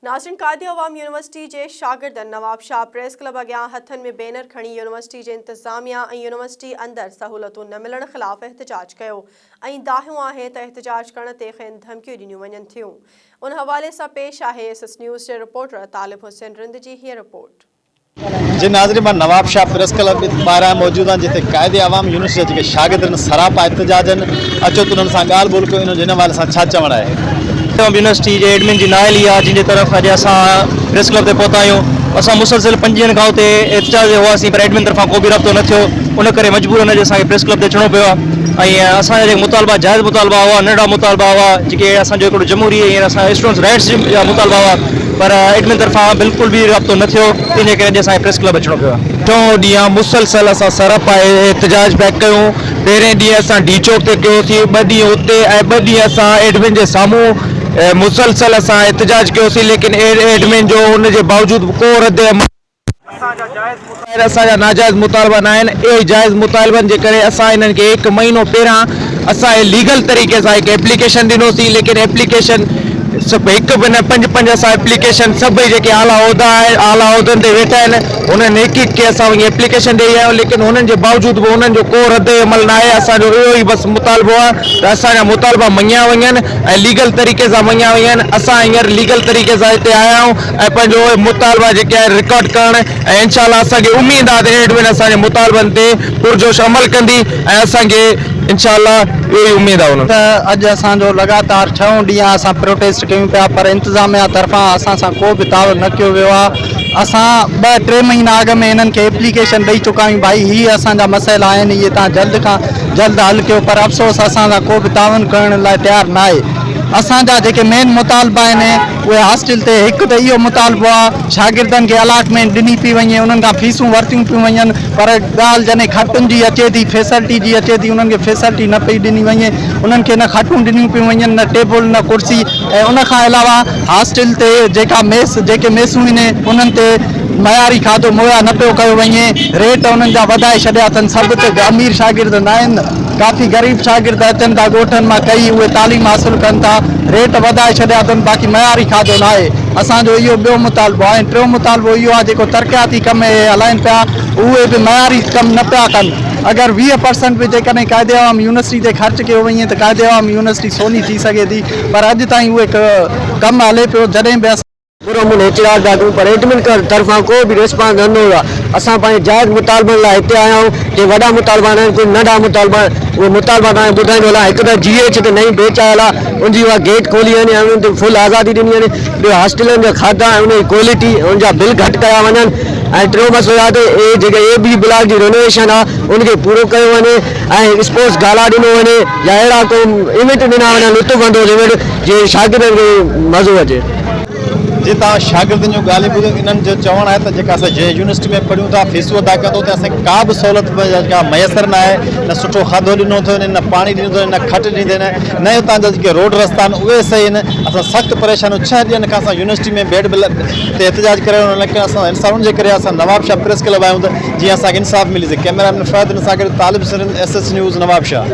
ناظرين قائد عوام يونيورسٽي جي شاگردن نوابشاهه پريس ڪلب اڳيان هٿن ۾ بينر کڻي يونيورسٽي جي انتظاميا ۽ يونيورسٽي اندر سهولتون نه ملڻ خلاف احتجاج ڪيو ۽ دانهيو آهي ته احتجاج ڪرڻ تي کين ڌمڪيون ڏنيون وڃن ٿيون ان حوالي سان پيش آهي ايس ايس نيوز جي رپورٽر طالب حسين رند جي هيء رپورٽ. جي ناظرين مان نواب شاهه پريس ڪلب ٻاهران موجود آهيان جتي قائد عوام يونيورسٽي جا جيڪي شاگرد آهن سراپا احتجاج آهن اچو ته انهن سان ڳالهه ٻولهه ڪيون انهن جو هن حوالي سان ڇا چوڻ آهي. عوام يونيورسٽي جي ايڊمن جي نااهلي آهي جنهن جي طرف اڄ اسان پريس ڪلب تي پهتا آهيون اسان مسلسل پنج ڏينهن کان اتي احتجاج تي هئاسين پر ايڊمن طرفان ڪو به رابطو نه ٿيو ان ڪري مجبورن اڄ اسان کي پريس ڪلب تي اچڻو پيو آهي ۽ اسان جا جيڪي مطالبا جائز مطالبا هئا ننڍڙا مطالبا هئا جيڪي اسان جو هڪڙو جمهوري ۽ اسان اسٽوڊنٽس رائٽس جا مطالبا هئا پر ايڊمن طرفان بلڪل به رابطو نه ٿيو تنهن جي ڪري اڄ اسان کي پريس ڪلب اچڻو پيو آهي. ٽيون ڏينهن آ مسلسل اسان سرپا احتجاج پيا ڪيون پهرين ڏينهن اسان ڊي چوڪ تي ڪيوسين ٻه ڏينهن اتي ۽ ٻه ڏينهن اسان ايڊمن جي سامهون مسلسل اسان احتجاج ڪيوسين ليڪن ايڊمن جو ان جي باوجود ڪو رد عمل اسان جا جائز مطالبا اسان جا ناجائز مطالبا ناهن اهي جائز مطالبن جي ڪري اسان انهن کي هڪ مهينو پهريان اسان ليگل طريقي سان هڪ ايپليڪيشن ڏنوسين ليڪن ايپليڪيشن سڀ هڪ به نه پنج پنج اسان ايپليڪيشن سڀئي جيڪي اعليٰ عهدا آهن اعليٰ عهدن تي ويٺا آهن انهن هڪ هڪ کي اسان وڃي ايپليڪيشن ڏئي آيا آهيون ليڪن انهن جي باوجود به انهن جو ڪو رد عمل ناهي اسان جو اهو ئي بس مطالبو آهي ته اسان جا مطالبا مڃيا وڃن ۽ ليگل طريقي سان مڃيا وڃن اسان هينئر ليگل طريقي سان هتي آيا آهيون ۽ پنهنجو اهي مطالبا جيڪي آهن رڪارڊ ڪرڻ ۽ انشاء الله اسان کي اميد آهي ته ايڊمن اسان جي مطالبن تي پرجوش عمل ڪندي ۽ اسان کي انشاء الله اهو ئي اميد آهي انهن. ته اڄ اسان جو لڳاتار ڇهون ڏينهن آهي اسان پروٽيسٽ ڪيون پيا پر انتظاميا طرفان اسان سان ڪو به تعاون نه ڪيو ويو آهي اسان ٻه ٽي مهينا اڳ ۾ هنن کي ايپليڪيشن ڏئي چڪا آهيون ڀائي هي اسان جا مسئلا آهن اهي توهان جلد کان جلد حل ڪيو پر افسوس اسان سان ڪو به تعاون ڪرڻ لاء تيار ناهي اسان جا جيڪي مين مطالبا آهن اهي هاسٽل تي هڪ ته اهو مطالبو آهي شاگردن کي الاٽمينٽ ڏني پئي وڃي انهن کان فيسون ورتيون پيون وڃن پر ڳالهه جڏهن کٽن جي اچي ٿي فيسلٽي جي اچي ٿي انهن کي فيسلٽي نه پئي ڏني وڃي انهن کي نه کٽون ڏنيون پيون وڃن نه ٽيبل نه ڪرسي ۽ ان کان علاوه هاسٽل تي جيڪا ميس جيڪي ميسون آهن انهن تي معياري کاڌو مهيا نه پيو ڪيو وڃي ريٽ انهن جا وڌائي ڇڏيا اٿن سڀ ته امير شاگرد نه آهن ڪافي غريب شاگرد اچن ٿا ڳوٺن مان ڪهي اهي تعليم حاصل ڪن ٿا ريٽ وڌائي ڇڏيا اٿن باقي معياري کاڌو نه آهي اسان جو اهو ٻيو مطالبو آهي ۽ ٽيون مطالبو اهو آهي جيڪو ترقياتي ڪم اهي هلائن پيا اهي به معياري ڪم نه پيا ڪن اگر 20 پرسنٽ به جيڪڏهن قائد عوام يونيورسٽي تي خرچ ڪيو وڃي ته قائد عوام يونيورسٽي سولي ٿي سگهي ٿي پر اڄ تائين اهي ڪم هلي پيو جڏهن به اسان پرامن احتجاج پيا ڪيون پر ايڊمن طرفان ڪو به ريسپانس نه ڏنو ويو آهي اسان پنهنجي جائز مطالبن لاء هتي آيا آهيون ڪي وڏا مطالبا آهن ڪجهه ننڍا مطالبا آهن اهي مطالبا توهان کي ٻڌائيندو هلان هڪ ته جي ايڇ تي نئين بيچ آيل آهي ان جي اها گيٽ کولي وڃي ۽ ان تي فل آزادي ڏني وڃي ٻيو هاسٽلن جا کاڌا ۽ ان جي ڪوالٽي ۽ ان جا بل گهٽ ڪيا وڃن ۽ ٽيون مسئلو اهو آهي ته اهي جيڪي اي بي بلاڪ جي رينوويشن آهي ان کي پورو ڪيو وڃي ۽ اسپورٽس گالا ڏنو وڃي يا اهڙا ڪو ايونٽ ڏنا وڃن لطف اندوز ايونٽ جيئن شاگردن کي مزو اچي. جي توهان شاگردن جون ڳالهيون ٻڌيون انهن جو چوڻ آهي ته جيڪا اسان جنهن يونيورسٽي ۾ پڙهيون ٿا فيسون ادا ڪيون ٿا اتي اسان کي ڪا به سهولت جيڪا ميسر نه آهي نه سٺو کاڌو ڏنو ٿو وڃي نه پاڻي ڏنو ٿو وڃي نه کٽ ڏني ٿي وڃي نه اتان جا جيڪي روڊ رستا آهن اهي صحيح آهن اسان سخت پريشان آهيون ڇهه ڏينهن کان اسان يونيورسٽي ۾ بيڊ بل تي احتجاج ڪري رهيا آهيون ليڪن اسان انصاف ان جي ڪري اسان نوابشاهه پريس ڪلب آيا آهيون ته جيئن اسان کي انصاف ملي سگهي ڪئميرا مين فهد سان گڏ Talib Sarin S S news Nawabshah.